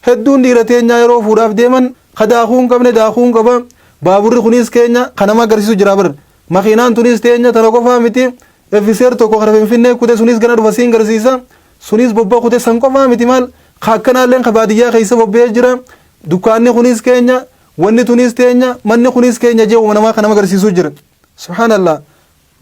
Hedduun dhiira teenyaa yeroo fuudhaaf deeman ka daakuu hin qabne daakuu hin qaba. Baaburri kunis keenya ka nama agarsiisu jira bar. Makiinaan tunis teenya tana qofaa miti. Efiseer tokko kara Finfinnee kute sunis gana dhufa siin garsiisa. Sunis bobba kute san qofaa miti maal. Ka akkanaalleen ka baadiyyaa keessa bobba'ee jira. Dukkaanni kunis keenya, wanni tunis teenya, manni kunis keenya jee namaa kan nama agarsiisuu jira. Subhaanallah.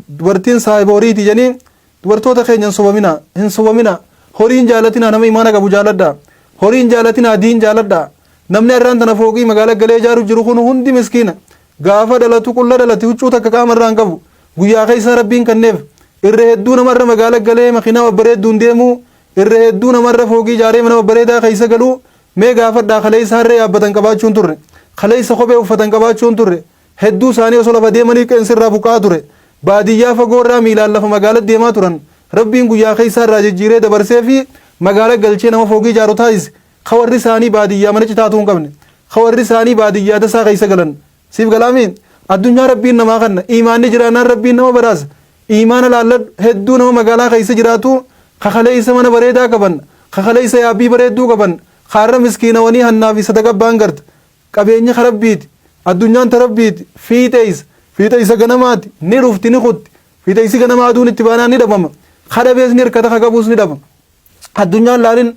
Dubartiin saahiba horiiti jedhanii dubartoota keenya hin sobamina, hin sobamina. Horiin jaalatinaa, nama imaana qabu jaaladha. Horiin jaalatinaa, diin jaaladha. Namni har'aan tana fooqii magaalaa galee ijaaru jiru kun hundi miskiina. Gaafa dhalatu qulla dhalate, huccuu takka qaama irraa hin qabu. Guyyaa keessa Rabbiin kenneef. Irra hedduu namarra magaalaa galee makiinaa babbareedduun deemuu, irra hedduu namarra fooqii ijaaree mana babbareedaa keessa galuu mee gaafadhaa, kaleessa harree yaabbatan qabaachuun turre. Kaleessa kophee uffatan qabaachuun turre. Hedduu isaanii osoo lafa deemanii qeensi irraa buqqa'aa ture. Baadiyyaa fagoo irraa miilaan lafa magaalaa deemaa turan. Rabbiin guyyaa keessaa irraa jijjiiree dabarsee fi magaalaa galchee nama fooqii ijaaru taasise. Ka warri isaanii baadiyyaa mana citaatuu hin qabne. Ka warri isaanii baadiyyaa tasaa keessa galan. Siif galaami? Addunyaa Rabbiin namaa kanna. Imaanni jiraannaan Rabbiin nama badhaasa. Imaana laalladhu. Hedduu nama magaalaa keessa jiraatu kakaleessa mana bareedaa qaban. Kakaleessa yaabbii bareedduu qaban. Kaarra miskiinawanii hannaa fi sadaqa baan garta. Qabeenyi ka Rabbiiti. Addunyaan ta Rabbiiti. Fiixeessa. Fiixeessa ganamaati. Ni dhufti, ni kutti. Fiixeessi ganamaa aduun itti baanaan ni dhabama. Ka dhabees ni hirkata, ka qabuus ni dhaba. Addunyaan laalin,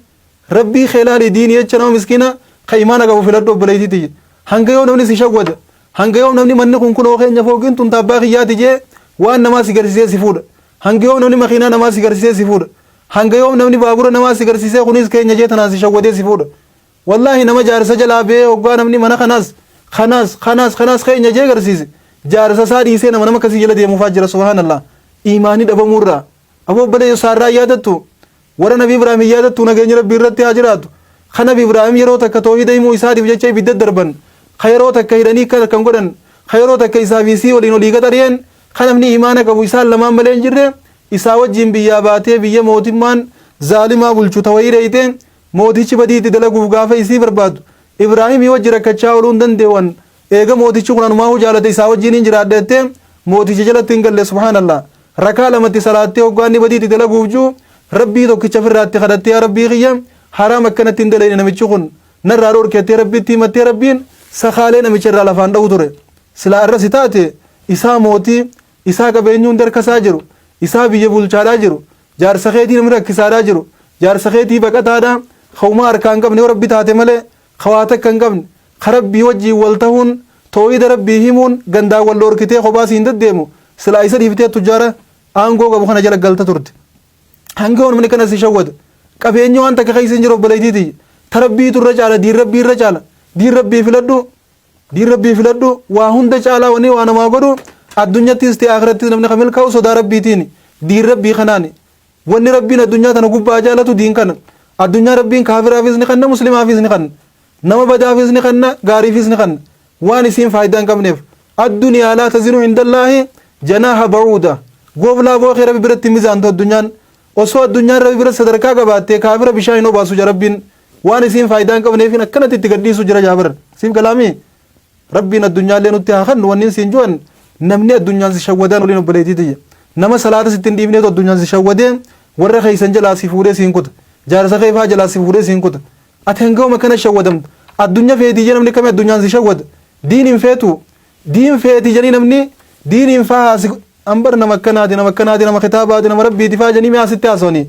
Rabbii kee laali. Diinii jecha nama miskiina ka imaana qabu filadhu, obboleettiiti. Hanga yoo namni si shawwada. Hanga yoo namni manni kun kunoo keenya, fooqiin tun taabbaa kiyyaati jee waan namaa si garsiisee si fuudha. Hanga yoo namni makiinaa namaa si garsiisee si fuudha. Hanga yoo namni baabura namaa si garsiisee kunis keenya jee tanaan si shawwadee si fuudha. Wallaahi, nama jaarsa jalaa bee hoggaa namni mana kanaas kanaas kanaas kanaas keenya jee garsiise jaarsa isaa dhiisee nama akkasii jala deemuufaa jira. Subhaanallah, imaanii dhabamuurraa. Aboo obboleessa, saarraa yaadattu, warra Nabi Ibraahim hin yaadattu? Nageenya Rabbii irratti haa jiraatu. Ka Nabi Ibraahim yeroo takka toohida himuu isaatiif jecha ibidda darban, ka yeroo takka hidhanii kan godhan, ka yeroo takka isaa fi isii waliin olii gad ari'an, ka namni imaana qabu isaan lamaan malee hin jirre, isaa wajjin biyyaa baatee biyya mootummaan zaalimaa bulchu tawayii dheeyte, mootichi badiitti dalaguuf gaafa isii barbaadu, Ibraahimii wajji rakkachaa ooluu hin dandeewwan, eega mootichi kun anumaahuu jaalate, isaa wajjiin hin jiraadha jettee mooticha jalatti hin galle. Subhaanallah, rakaa lamatti salaattee hoggaanni badiitti dalaguuf jiru Rabbii tokkicha ofirraatti kadhattee, "Yaa Rabbii kiyya, haraam akkanatti hin dalayne, namichi kun narraa dhorkettee," Rabbitti himattee Rabbiin sakaalee namicha irraa lafaan dha'u ture. Silaa irra si taate, isaa mootii, isaa qabeenyi hundi harka isaa jiru, isaa biyya bulchaadhaa jiru, jaarsa keetii namni rakkisaadhaa jiru, jaarsa keetii baqataadhaa ka'umaa harkaa hin qabne, yoo Rabbi taate malee kawaa takka hin qabne, ka Rabbii wajjiin wal tahuun, toohida Rabbii himuun gandaan wal dhoorkitee kophaa siin deddeemu, silaa isa dhiiftee tujjaara aangoo qabu kana jala galta turte. Hanga namni kana si shawwata. Qabeenyi waan takka keessa hin jiru, obboleettiiti. Ta Rabbiitu irra caala, diin Rabbii irra caala. Diin Rabbii filadhu. Diin Rabbii filadhu. Waa hunda caalaa wani waa namaa godhu, addunyattis ta'e akhirattis namni kan milkaa'u sodaa Rabbiitiin. Diin Rabbii kanaani. Wanni Rabbiin addunyaa tana gubbaa jaalatu diin kana. Addunyaa Rabbiin kaafiraafis ni kanna, muslimaafis ni kanna. Nama badaafis ni kanna, gaariifis ni kanna. Waan isiin faayidaa hin qabneef. الدنيا لا تزن عند الله جناح بعوضة. Gooflaa bookee Rabbi biratti mizaantu addunyaan. Osoo addunyaan Rabbi bira sadarkaa qabaattee kaafira bishaan hin obaasu jira. Rabbiin waan isiin faayidaa hin qabneefin akkanatti itti gadhiisu jira jaabar. Siif galaami? Rabbiin addunyaallee nutti haa kennu. Wanni siin ju'an, namni addunyaan si shawwadaan waliin, obboleettii tiyya. Nama salaata sitti hin dhiifneetu addunyaan si shawwadee warra keessan jalaa si fuudhee siin kuta. Jaarsa kee faa jalaa si fuudhee siin kuta. Ati hangama kana shawwadamta. Addunyaa feetii jee namni kamii addunyaan si shawwada? Diin hin feetu. Diin feetii jedhanii namni diin hin faa haasi ambar nama akkanaati, nama akkanaati, nama kitaabaati, nama Rabbiiti faa jedhanii mi'aa sitti haasawanii.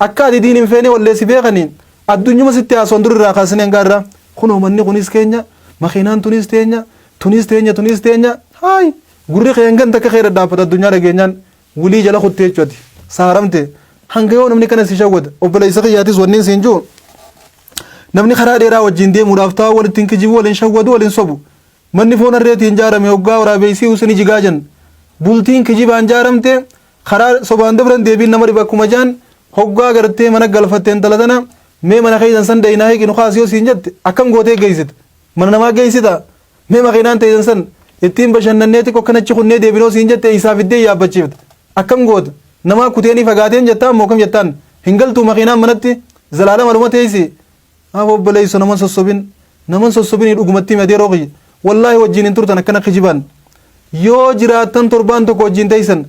Akka ati diin hin feene wallee si beekanii addunyuma sitti haasawan dur irraa kaasanii hanga irraa. Kunoo manni kunis keenya, makiinaan tunis teenya, tunis teenya, tunis teenya. Haay, gurri kee hangan takka kee dhadhaabbata addunyaa dhageenyaan wulii jala kuttee jechuuti. Saaramte. Hanga yoo namni kana si shawwata. Obboleessa kiyyaatis wanni siin jiru, namni karaa dheeraa wajjin deemuudhaaf taa'u walitti hin kijibu, waliin shawwadu, waliin sobu. Manni foon harreetiin ijaarame hoggaa waraabessii usni jigaa jenna. Bultiin kijibaan ijaaramte karaa sobaan dabran deebiin nama dhiba. Akkuma jaan hoggaa gartee mana galfatte, intala tana mee mana keessan san dayinaa hiqinu kaas yoo siin jette, akkam gootee geessita? Mana namaa geessita? Mee makiinaan teessan san ittiin bashannannee xiqqoo akkanachi kunnee deebinoo siin jette, isaa fiddee yaabbachiifta? Akkam goota? Namaa kuteenii fagaateen jettaa ammoo kam jettaan? Hin galtuu makiinaan manatti zalaalama dhuma teessi. Haa obboleesso, naman sossobin, naman sossobinii. Dhugumatti hime yeroo kiyya, wallaahi wajjin hin turtan akkana kijibaan. Yoo jiraattan torbaan tokko wajjin teessan,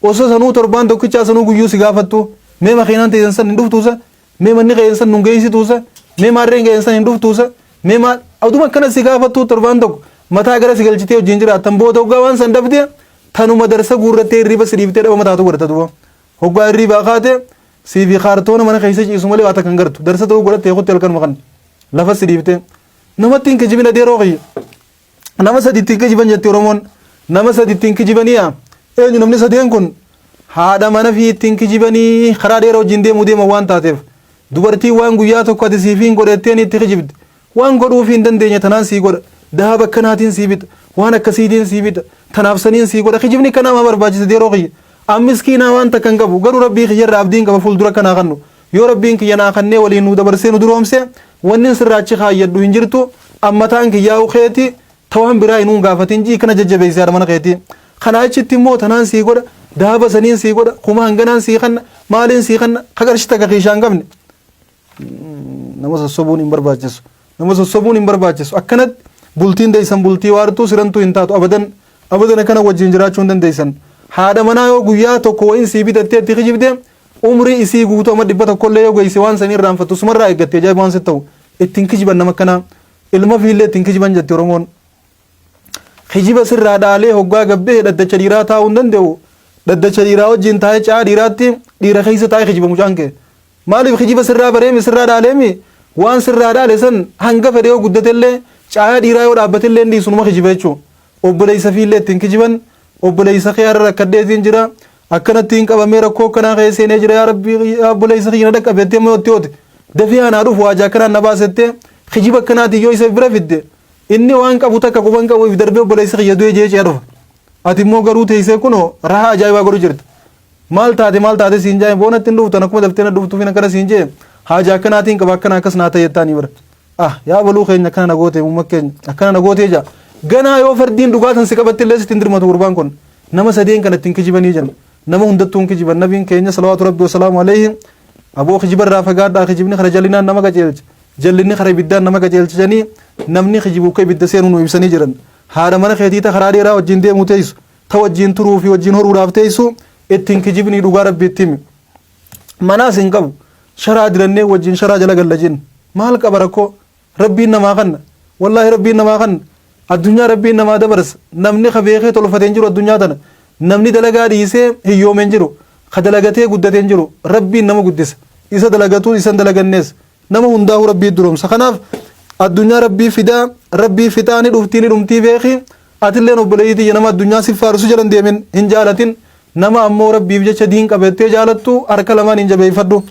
osoo sanuu torbaan tokkichaa sanuu guyyuu si gaafattu, mee makiinaan teessan san hin dhuftuusa, mee manni keessan nun geessituusa. Mee maarreen ga'een san hin dhuftuusa? Mee maal oduma akkana si gaafattuu torbaan tokko mataa gara si galchitee wajjin jiraattan booda hoggaa waan san dhabde tanuma darsa guurrattee hirriba si dhiiftee dhaba mataatu godhata duuba. Hoggaa hirribaa kaate sii fi kaartoona mana keessa ciisu malee waa takka hin gartu. Darsa ta'uu godhattee kutti halkanuma kan lafa si dhiiftee. Namatti hin kijibin adeeroo kiyya. Nama sadiitti hin kijiban jetti Oromoon. Nama sadiitti hin kijibaniya. Eenyu namni sadeen kun haadha mana fi ittiin kijibanii karaa dheeraa wajjin deemuu deeman waan taateef. Dubartiin waan guyyaa tokko ati siif hin godhetteen itti kijibdi. Waan godhuufii hin dandeenye tanaan sii godha. Dahaba akkanaatiin sii bita. Waan akkasiitiin sii bita. Tanaaf saniin sii godha. Kijibni akkanaa maa barbaachisa yeroo kiyya. An miskiinaa waan takka hin qabu. Garuu rabbii kiyyarraa abdiin qaba fuuldura kanaa kannu. Yoo rabbiin kiyya naa kannee waliin nu dabarsee nu duroomse wannin sirraa achi kaayyadhu hin jirtu. An mataan kiyyaa'u keeti ta waan biraa inuun gaafatin jii kana jajjabeessi haadha mana keetii. Kanaa achitti immoo tanaan sii godha. Dahaba saniin sii godha. Kuma hanganaan sii kanna. Maaliin sii kanna. Ka qarshii takka kiishaa hin qabne. Nama sossobuun hin barbaachisu. Nama sossobuun hin barbaachisu. Akkanatti bultiin deessan bultii waartuu sirantuu hin taatu abadan abadan akkana wajjin jiraachuu hin dandeessan. Haadha manaa yoo guyyaa tokko wayin sii bitattee itti kijibde umrii isii guutuu amma 100 illee yoo geesse waan san irraanfattu sumarraa eeggatte ajaa'iba waan sitti ta'u ittiin kijiban nama akkanaa ilma fiillee ittiin kijiban jetti Oromoon. Kijiba sirraa dhaalee hoggaa gabbee dhaddacha dhiiraa taa'uu hin danda'u. Dhaddacha dhiiraa wajjin taa'ee caa dhiiraatti dhiira keessa taa'ee kijiba mucaan kee. Maaliif kijiba sirraa bareemi sirraa dhaaleemi waan sirraa dhaale san hanga fedhe yoo guddatellee caayaa dhiiraa yoo dhaabbatellee hin dhiisu numa kijiba jechuudha. Obboleessa fiillee ittiin kijiban obboleessa kee har'a rakkadheetiin jira akkanattiin qabamee rakkoo akkanaa keessa seenee jira yaa rabbii yaa obboleessa kiyya na dhaqqabe jettee amma itti oote dafee anaa dhufu haajaa akkanaan na baasettee kijiba akkanaatiin yoo isa bira fidde inni waan qabu takka quban qabu if darbee obboleessi kiyya du'ee jee ce'a dhufa. Ati immoo garuu teessee kunoo rahaa ajaa'ibaa godhu jirta. Maal taate maal taate siin jaa boona ittiin dhuftan akkuma daftee na dhuftuuf akkana siin jee haajaa akkanaatiin qaba akkana akkas naa ta'e jettaanii bara. Ah yaa baluu keenya akkana na goote uumma keenya akkana na gootee jaa. Ganaa yoo fardiin dhugaa tan si qabatti illee sitti hin dirmatu gurbaan kun. Nama sadeen kana ittiin kijibanii jenna. Nama hundattuu hin kijiban nabiin keenya salawaatu rabbi wasalaamu alayhi aboo kijiba irraa fagaadhaa kijibni kara jallinaan nama qajeelcha. Jallinni kara ibiddaan nama qajeelcha jedhanii namni kijibu akka ibidda seenu nu ibsanii jiran. Haadha mana keetii ta karaa dheeraa wajjin deemuu teessu. Ta wajjin turuu fi wajjin horuudhaaf teessu ittiin kijibnii dhugaa rabbi itti himi. Manaas hin qabu. Sharaa dirannee wajjin sharaa jala galla jenna. Maal qaba rakkoo? Rabbiin namaa kanna. Wallaahi rabbiin namaa kanna. Addunyaa rabbiin namaa dabarsa. Namni ka beekee tolfate hin jiru addunyaa tana. Namni dalagaa dhiisee hiyyoome hin jiru. Ka dalagatee guddate hin jiru. Rabbiin nama guddisa. Isa dalagatuun isa hin dalagannees. Nama hundaahuu rabbii duroomsa. Kanaaf addunyaa rabbii fidaa rabbii fixaa ni dhuftii ni dhumtii beeki. Atilleen obboleeyyii tiyya nama addunyaa si faarsu jala hin deemin hin jaalatin. Nama ammoo rabbiif jecha diin qabattee jaalattu harka lamaan hin jabeeffadhu.